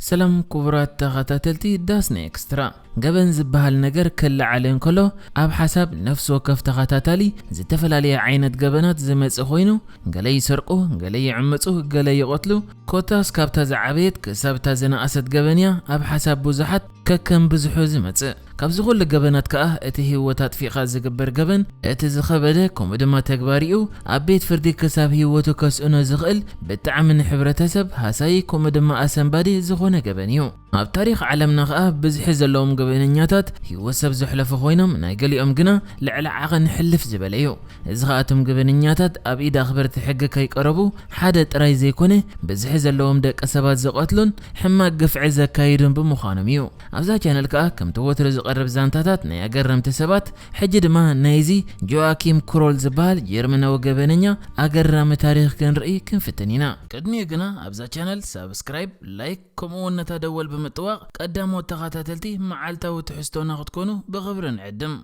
ሰላም ክቡራት ተኸታተልቲ ዳስና ኤክስትራ። ገበን ዝበሃል ነገር ክለዓል እንከሎ፣ ኣብ ሓሳብ ነፍሲ ወከፍ ተኸታታሊ ዝተፈላለየ ዓይነት ገበናት ዝመጽእ ኮይኑ፣ ገለ ይሰርቁ፣ ገለ ይዕምጹ፣ ገለ ይቐትሉ። ኮታስ ካብታ ዝዓበየት ክሳብ እታ ዝነኣሰት ገበን እያ ኣብ ሓሳብ ብዙሓት ከከም ብዙሑ ዝመጽእ። ካብዚ ኩሉ ገበናት ከኣ እቲ ህይወት ኣጥፊእኻ ዝግበር ገበን እቲ ዝኸበደ፣ ከምኡ ድማ ተግባሪኡ ኣብ ቤት ፍርዲ ክሳብ ህይወቱ ከስእኖ ዝኽእል፣ ብጣዕሚ ንሕብረተሰብ ሃሳዪ ከምኡ ድማ ኣሰንባዲ ዝኾነ ገበን እዩ። ኣብ ታሪኽ ዓለምና ከኣ ብዝሒ ዘለዎም ገበነኛታት ህይወት ሰብ ዘሕለፉ ኮይኖም፣ ናይ ገሊኦም ግና ልዕሊ ዓቐን ሕልፍ ዝበለ እዩ። እዚ ከኣ እቶም ገበነኛታት ኣብ ኢድ ኣኽበርቲ ሕጊ ከይቀረቡ ሓደ ጥራይ ዘይኮነ፣ ብዝሒ ዘለዎም ደቂ ሰባት ዝቐትሉን ሕማቕ ግፍዒ ዘካይዱን ብምዃኖም እዩ። ኣብዛ ቻነል ከኣ ከምቲ ወትሩ ዝቐርብ ዛንታታት ናይ ኣገረምቲ ሰባት፣ ሕጂ ድማ ናይዚ ጆኣኪም ክሮል ዝበሃል ጀርመናዊ ገበነኛ ኣገራሚ ታሪኽ ክንርኢ ክንፍትን ኢና። ቅድሚኡ ግና ኣብዛ ቻነል ሳብስክራይብ፣ ላይክ፣ ከምኡ እውን ነታ ደወል ብምጥዋቕ ቀዳሞት ተኸታተልቲ መዓልታዊ ትሕዝቶና ክትኮኑ ብኽብሪ ንዕድም።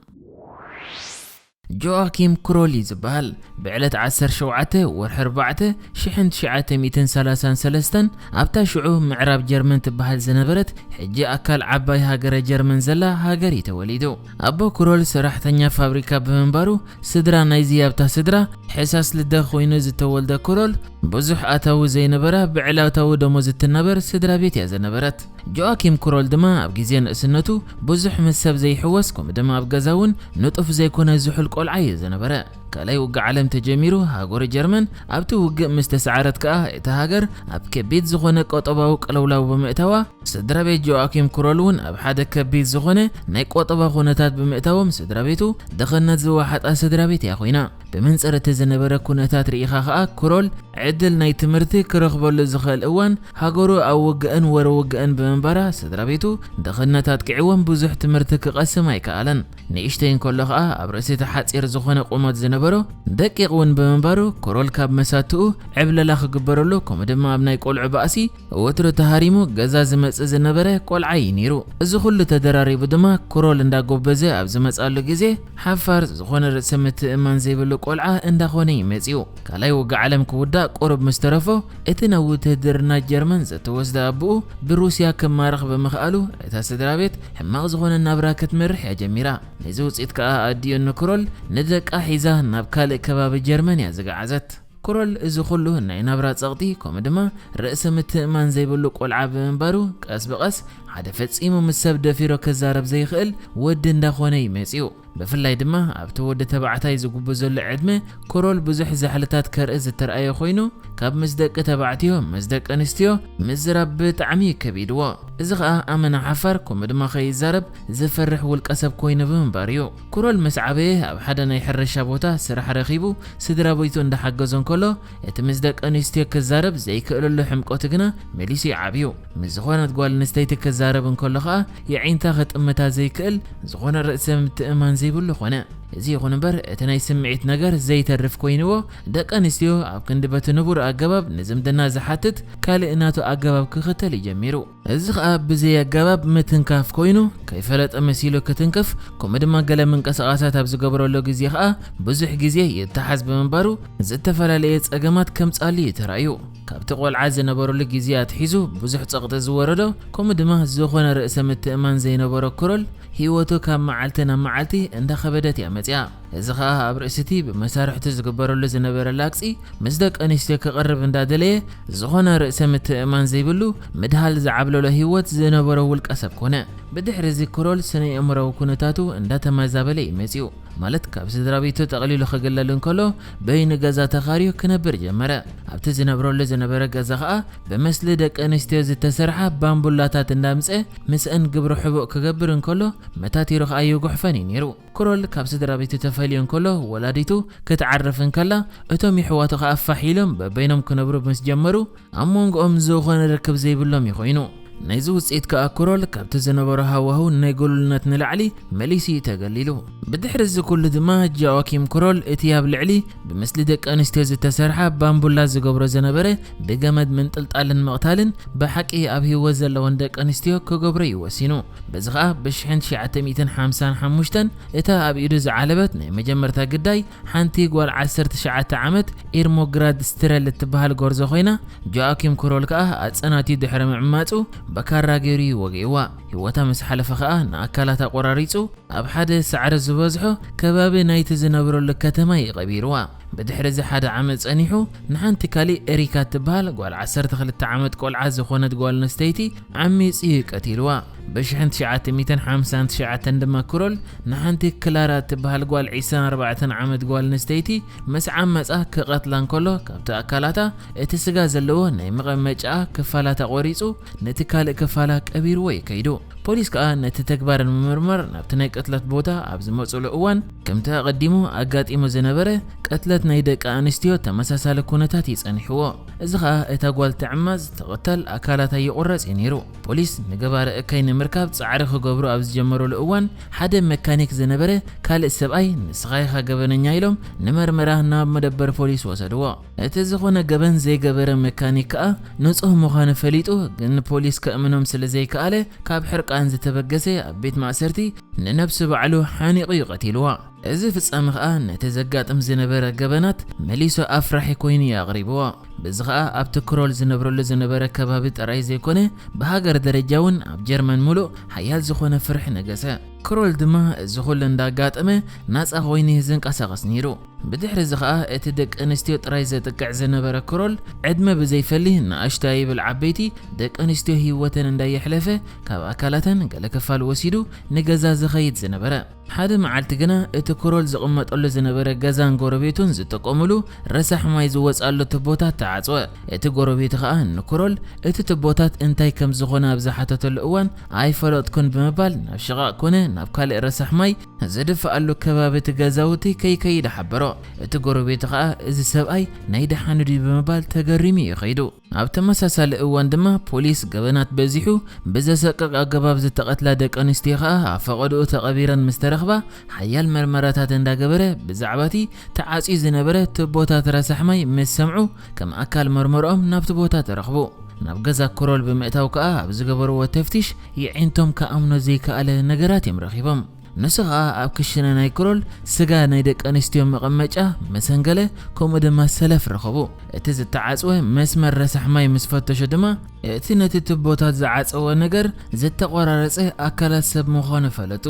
ጆኣኪም ክሮል እዩ ዝበሃል። ብዕለት ዓሰርተ ሸውዓተ ወርሒ ኣርባዕተ ሽሕን ትሽዓተ ሚእትን ሰላሳን ሰለስተን ኣብታ ሽዑ ምዕራብ ጀርመን ትበሃል ዝነበረት፣ ሕጂ ኣካል ዓባይ ሃገረ ጀርመን ዘላ ሃገር እዩ ተወሊዱ። ኣቦ ክሮል ሰራሕተኛ ፋብሪካ ብምንባሩ፣ ስድራ ናይዚ ኣብታ ስድራ ሕሳስ ልደ ኮይኑ ዝተወልደ ክሮል፣ ብዙሕ ኣታዊ ዘይነበራ ብዕለታዊ ደሞዝ እትናበር ስድራ ቤት እያ ዝነበረት። ጆኣኪም ክሮል ድማ ኣብ ግዜ ንእስነቱ ብዙሕ ምስ ሰብ ዘይሕወስ፣ ከምኡ ድማ ኣብ ገዛ እውን ንጡፍ ዘይኮነ ዝሑል ቆልዓ እዩ ዝነበረ። ካልኣይ ውግእ ዓለም ተጀሚሩ፣ ሃገሩ ጀርመን ኣብቲ ውግእ ምስ ተሰዓረት ከኣ፣ እታ ሃገር ኣብ ከቢድ ዝኾነ ቆጠባዊ ቅልውላው ብምእታዋ፣ ስድራ ቤት ጆኣኪም ክሮል እውን ኣብ ሓደ ከቢድ ዝኾነ ናይ ቆጠባ ኩነታት ብምእታዎም፣ ስድራ ቤቱ ድኽነት ዝወሓጣ ስድራ ቤት እያ ኮይና። ብመንጽር እቲ ዝነበረ ኩነታት ርኢኻ ከኣ፣ ክሮል ዕድል ናይ ትምህርቲ ክረኽበሉ ዝኽእል እዋን፣ ሃገሩ ኣብ ውግእን ወረ ውግእን ብምንባራ፣ ስድራ ቤቱ ድኽነት ኣጥቂዕዎም ብዙሕ ትምህርቲ ክቐስም ኣይከኣለን። ንእሽተይ እንከሎ ከኣ ኣብ ርእሲ እቲ ሓጺር ዝኾነ ቁመት ዝነበሮ ደቂቕ እውን ብምንባሩ፣ ክሮል ካብ መሳትኡ ዕብለላ ክግበረሉ፣ ከምኡ ድማ ኣብ ናይ ቆልዑ ባእሲ ወትሩ ተሃሪሙ ገዛ ዝመጽእ ዝነበረ ቆልዓ እዩ ነይሩ። እዚ ኩሉ ተደራሪቡ ድማ ክሮል እንዳጎበዘ ኣብ ዝመጽኣሉ ግዜ፣ ሓፋር ዝኾነ ርእሰ ምትእምማን ዘይብሉ ቆልዓ እንዳኾነ እዩ መጺኡ። ካልኣይ ውግእ ዓለም ክውዳእ ቁሩብ ምስ ተረፎ፣ እቲ ናብ ውትህድርና ጀርመን ዘተወስደ ኣቦኡ ብሩስያ ክማረኽ ብምኽኣሉ፣ እታ ስድራ ቤት ሕማቕ ዝኾነ ናብራ ክትመርሕ እያ ጀሚራ። ነዚ ውጽኢት ከኣ ኣዲኡ ንክሮል ንደቃ ሒዛ ናብ ካልእ ከባቢ ጀርመን እያ ዝገዓዘት። ክሮል እዚ ኩሉ ናይ ናብራ ጸቕጢ፣ ከምኡ ድማ ርእሰ ምትእማን ዘይብሉ ቆልዓ ብምንባሩ፣ ቀስ ብቐስ ሓደ ፈጺሙ ምስ ሰብ ደፊሮ ክዛረብ ዘይኽእል ወዲ እንዳኾነ እዩ መጺኡ። ብፍላይ ድማ ኣብቲ ወዲ ተባዕታይ ዝጉብዘሉ ዕድመ፣ ክሮል ብዙሕ ዛሕልታት ከርኢ ዝተርኣየ ኮይኑ፣ ካብ ምስ ደቂ ተባዕትዮ ምስ ደቂ ኣንስትዮ ምዝራብ ብጣዕሚ እዩ ከቢድዎ። እዚ ኸኣ ኣመና ሓፋር፣ ከምኡ ድማ ከይዛረብ ዝፈርሕ ውልቀ ሰብ ኮይኑ ብምንባሩ እዩ። ክሮል ምስ ዓበየ ኣብ ሓደ ናይ ሕርሻ ቦታ ስራሕ ረኺቡ ስድራ ቤቱ እንዳሓገዞ እንከሎ፣ እቲ ምስ ደቂ ኣንስትዮ ክዛረብ ዘይክእለሉ ሕምቆት ግና መሊሱ ይዓብዩ። ምስ ዝኾነት ጓል ኣንስተይቲ ክዛረብ እንከሎ ኸኣ የዒንታ ክጥምታ ዘይክእል ዝኾነ ርእሰ ምትእማን ዘይብሉ ኾነ። እዚ ይኹን እምበር እቲ ናይ ስምዒት ነገር ዘይተርፍ ኮይንዎ፣ ደቂ ኣንስትዮ ኣብ ክንዲ በቲ ንቡር ኣገባብ ንዝምድና ዝሓትት ካልእ ናቱ ኣገባብ ክኽተል እዩ ጀሚሩ። እዚ ኸኣ ብዘይ ኣገባብ ምትንካፍ ኮይኑ፣ ከይፈለጠ መሲሉ ክትንክፍ፣ ከምኡ ድማ ገለ ምንቅስቓሳት ኣብ ዝገብረሉ ግዜ ኸኣ ብዙሕ ግዜ ይተሓዝ ብምንባሩ፣ ዝተፈላለየ ጸገማት ከምጽኣሉ እዩ ተራእዩ። ካብቲ ቆልዓ ዝነበረሉ ግዜ ኣትሒዙ ብዙሕ ጸቕጢ ዝወረዶ፣ ከምኡ ድማ ዝኾነ ርእሰ ምትእማን ዘይነበሮ ክሮል፣ ህይወቱ ካብ መዓልቲ ናብ መዓልቲ እንዳኸበደት እያ መጺኣ። እዚ ኸኣ ኣብ ርእሲ እቲ ብመሳርሕቱ ዝግበረሉ ዝነበረ ላግጺ፣ ምስ ደቂ ኣንስትዮ ክቐርብ እንዳደለየ፣ ዝኾነ ርእሰ ምትእማን ዘይብሉ ምድሃል ዝዓብለሎ ህይወት ዝነበሮ ውልቀ ሰብ ኮነ። ብድሕሪ እዚ ክሮል ስነ ኣእምሮዊ ኩነታቱ እንዳተመዛበለ እዩ መጺኡ። ማለት ካብ ስድራ ቤቱ ጠቕሊሉ ክግለል እንከሎ በይኑ ገዛ ተኻርዩ ክነብር ጀመረ። ኣብቲ ዝነብረሉ ዝነበረ ገዛ ኸኣ ብምስሊ ደቂ ኣንስትዮ ዝተሰርሓ ባምቡላታት እንዳምጸ ምስአን ግብረ ሕቡእ ክገብር እንከሎ መታቲሩ ኸኣ ይጉሕፈን እዩ ነይሩ። ክሮል ካብ ስድራ ቤቱ ተፈልዩ እንከሎ ወላዲቱ ክትዓርፍ እንከላ እቶም ይሕዋቱ ኸኣ ፋሕ ኢሎም በበይኖም ክነብሩ ምስ ጀመሩ ኣብ መንጎኦም ዝኾነ ርክብ ዘይብሎም እዩ ኮይኑ። ናይዚ ውጽኢት ከኣ ክሮል ካብቲ ዝነበሮ ሃዋህው ናይ ጎሉልነት ንላዕሊ መሊሱ እዩ ተገሊሉ። ብድሕሪ እዚ ኩሉ ድማ ጃዋኪም ክሮል እቲ ኣብ ልዕሊ ብምስሊ ደቂ ኣንስትዮ ዝተሰርሓ ባምቡላ ዝገብሮ ዝነበረ ብገመድ ምንጥልጣልን ምቕታልን ብሓቂ ኣብ ህይወት ዘለወን ደቂ ኣንስትዮ ክገብሮ እዩ ወሲኑ። በዚ ኸኣ ብሽሕን ትሽዓተ ሚእትን ሓምሳን ሓሙሽተን እታ ኣብ ኢዱ ዝዓለበት ናይ መጀመርታ ግዳይ ሓንቲ ጓል ዓሰርተ ትሽዓተ ዓመት ኢርሞግራድ ስትረል እትበሃል ጎርዞ ኮይና፣ ጆኣኪም ክሮል ከኣ ኣጸናትዩ ድሕሪ ምዕማጹ በካራ ገይሩ እዩ ወጊእዋ። ህይወታ ምስ ሓለፈ ኸኣ ንኣካላታ ቆራሪጹ ኣብ ሓደ ሳዕሪ ዝበዝሖ ከባቢ ናይቲ ዝነብረሉ ከተማ እዩ ቀቢርዋ። ብድሕሪ እዚ ሓደ ዓመት ጸኒሑ ንሓንቲ ካሊእ ኤሪካ እትበሃል ጓል ዓሰርተ ክልተ ዓመት ቆልዓ ዝኾነት ጓል ኣንስተይቲ ዓሚጹ እዩ ቀቲልዋ። ብ ትሽዓተ ሚእትን ሓምሳን ትሽዓተን ድማ ክሮል ንሓንቲ ክላራ እትበሃል ጓል ዒስራን ኣርባዕተን ዓመት ጓል ኣንስተይቲ ምስ ዓመጻ ክቐትላ እንከሎ ካብቲ ኣካላታ እቲ ስጋ ዘለዎ ናይ መቐመጫኣ ክፋላታ ቆሪጹ ነቲ ካልእ ክፋላ ቀቢርዎ እዩ ከይዱ። ፖሊስ ከኣ ነቲ ተግባር ንምምርማር ናብቲ ናይ ቅትለት ቦታ ኣብ ዝመጽሉ እዋን ከምቲ ኣቐዲሙ ኣጋጢሙ ዝነበረ ቅትለት ናይ ደቂ ኣንስትዮ ተመሳሳሊ ኩነታት እዩ ጸኒሕዎ። እዚ ኸኣ እታ ጓል ትዕመጽ ትቕተል ኣካላታ ይቑረጽ እዩ ነይሩ። ፖሊስ ንገባሪ እከይ ንምርካብ ጻዕሪ ክገብሩ ኣብ ዝጀመሩሉ እዋን ሓደ መካኒክ ዝነበረ ካልእ ሰብኣይ ንስኻ ኢኻ ገበነኛ ኢሎም ንመርመራ ናብ መደበር ፖሊስ ወሰድዎ። እቲ ዝኾነ ገበን ዘይገበረ መካኒክ ከኣ ንጹህ ምዃኑ ፈሊጡ ግን ፖሊስ ከእምኖም ስለ ዘይከኣለ ካብ ሕርቃን ዝተበገሰ ኣብ ቤት ማእሰርቲ ንነብሲ ባዕሉ ሓኒቑ እዩ ቀቲልዋ። እዚ ፍጻመ ኸኣ ነቲ ዘጋጥም ዝነበረ ገበናት መሊሱ ኣፍራሒ ኮይኑ እዩ ኣቕሪብዎ። በዚ ኸኣ ኣብቲ ክሮል ዝነብረሉ ዝነበረ ከባቢ ጥራይ ዘይኮነ ብሃገር ደረጃ እውን ኣብ ጀርመን ሙሉእ ሓያል ዝኾነ ፍርሒ ነገሰ። ክሮል ድማ እዚ ኩሉ እንዳጋጠመ ናጻ ኮይኑ እዩ ዝንቀሳቐስ ነይሩ። ብድሕሪ እዚ ኸኣ እቲ ደቂ ኣንስትዮ ጥራይ ዘጥቅዕ ዝነበረ ክሮል ዕድመ ብዘይፈሊ ንኣሽቱ ኣይብል ዓበይቲ ደቂ ኣንስትዮ ህይወተን እንዳየሕለፈ ካብ ኣካላተን ገለ ክፋል ወሲዱ ንገዛ ዝኸይድ ዝነበረ። ሓደ መዓልቲ ግና እቲ ክሮል ዝቕመጠሉ ዝነበረ ገዛን ጎረቤቱን ዝጥቀሙሉ ረሳሕ ማይ ዝወፅኣሉ ቱቦታት ተዓፅወ። እቲ ጎረቤቱ ኸኣ ንክሮል እቲ ቱቦታት እንታይ ከም ዝኾነ ኣብ ዝሓተተሉ እዋን ኣይፈለጥኩን ብምባል ናብ ሽቓቕ ኮነ ናብ ካልእ ረሳሕ ማይ ዝድፍኣሉ ከባቢ እቲ ገዛውቲ ከይከይድ ሓበሮ። እቲ ጎረቤቱ ኸኣ እዚ ሰብኣይ ናይ ደሓኑ ድዩ ብምባል ተገሪሙ እዩ ከይዱ። ኣብ ተመሳሳሊ እዋን ድማ ፖሊስ ገበናት በዚሑ ብዘሰቅቕ ኣገባብ ዝተቐትላ ደቂ ኣንስትዮ ኸኣ ኣብ ፈቐድኡ ተቐቢረን ምስ ተረኽባ ሓያል መርመራታት እንዳገበረ ብዛዕባ እቲ ተዓጽዩ ዝነበረ ቱቦታት ረሳሕ ማይ ምስ ሰምዑ ከም ኣካል መርመርኦም ናብቲ ቦታ ተረኽቡ። ናብ ገዛ ክሮል ብምእታው ከኣ ኣብ ዝገበርዎ ተፍቲሽ የዒንቶም ክኣምኖ ዘይከኣለ ነገራት እዮም ረኺቦም። ንሱ ኸኣ ኣብ ክሽነ ናይ ክሮል ስጋ ናይ ደቂ ኣንስትዮ መቐመጫ፣ መሰንገለ፣ ከምኡ ድማ ሰለፍ ረኸቡ። እቲ ዝተዓጽወ መስመር ረሳሕ ማይ ምስ ፈተሹ ድማ እቲ ነቲ ቱቦታት ዝዓጸወ ነገር ዝተቖራረጸ ኣካላት ሰብ ምዃኑ ፈለጡ።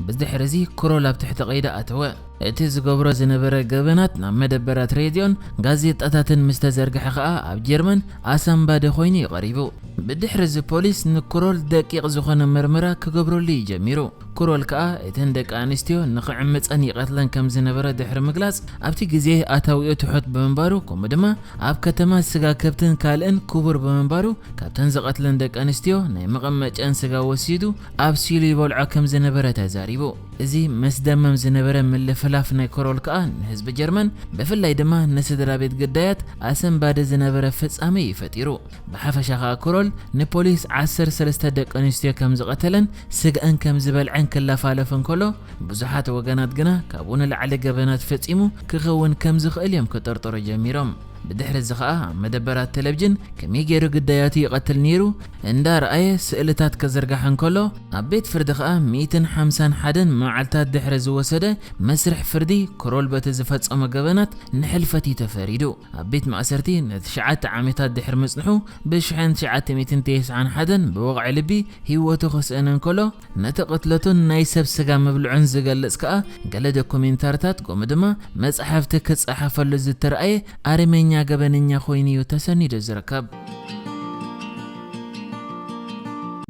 ብድሕሪ እዚ ክሮል ኣብ ትሕቲ ቀይዲ ኣተወ። እቲ ዝገብሮ ዝነበረ ገበናት ናብ መደበራት ሬድዮን ጋዜጣታትን ምስ ተዘርግሐ ኸኣ ኣብ ጀርመን ኣሰንባዲ ኮይኑ እዩ ቀሪቡ። ብድሕሪ እዚ ፖሊስ ንክሮል ደቂቕ ዝኾነ መርመራ ክገብረሉ እዩ ጀሚሩ። ክሮል ከኣ እተን ደቂ ኣንስትዮ ንኽዕምጸን ይቐትለን ከም ዝነበረ ድሕሪ ምግላጽ ኣብቲ ግዜ ኣታዊኡ ትሑት ብምንባሩ ከምኡ ድማ ኣብ ከተማ ስጋ ከብትን ካልእን ክቡር ብምንባሩ ካብተን ዝቐትለን ደቂ ኣንስትዮ ናይ መቐመጨን ስጋ ወሲዱ ኣብ ሲሉ ይበልዖ ከም ዝነበረ ተዛሪቡ። እዚ መስደመም ዝነበረ ምልፍላፍ ናይ ኮሮል ከኣ ንህዝቢ ጀርመን ብፍላይ ድማ ንስድራ ቤት ግዳያት ኣሰንባዲ ዝነበረ ፍጻመ እዩ ፈጢሩ። ብሓፈሻ ከኣ ኮሮል ንፖሊስ ዓሰርተ ሰለስተ ደቂ ኣንስትዮ ከም ዝቐተለን ስግኣን ከም ዝበልዐን ክለፋለፍ እንከሎ ብዙሓት ወገናት ግና ካብኡ ንላዕሊ ገበናት ፈጺሙ ክኸውን ከም ዝኽእል እዮም ክጥርጥሩ ጀሚሮም። ብድሕሪ እዚ ኸኣ ኣብ መደበራት ቴሌቪዥን ከመይ ገይሩ ግዳያቱ ይቐትል ነይሩ እንዳርኣየ ስእልታት ከዝርጋሕ እንከሎ ኣብ ቤት ፍርዲ ኸኣ ሚእትን ሓምሳን ሓደን መዓልታት ድሕሪ ዝወሰደ መስርሕ ፍርዲ ክሮል በቲ ዝፈጸሞ ገበናት ንሕልፈት እዩ ተፈሪዱ። ኣብ ቤት ማእሰርቲ ንትሽዓተ ዓመታት ድሕሪ ምጽንሑ ብሽሕን ትሽዓተ ሚእትን ተስዓን ሓደን ብወቕዒ ልቢ ህይወቱ ክስእን እንከሎ ነቲ ቅትለቱን ናይ ሰብ ስጋ ምብልዑን ዝገልጽ ከኣ ገለ ዶኩሜንታርታት ከምኡ ድማ መጻሕፍቲ ክጸሓፈሉ ዝተረኣየ ኣረመኛ ገበነኛ ኮይኑ እዩ ተሰኒዱ ዝርከብ።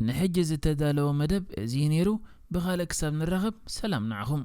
ንሕጂ ዝተዳለወ መደብ እዚ እዩ ነይሩ። ብኻልእ ክሳብ ንራኸብ ሰላም ንዓኹም።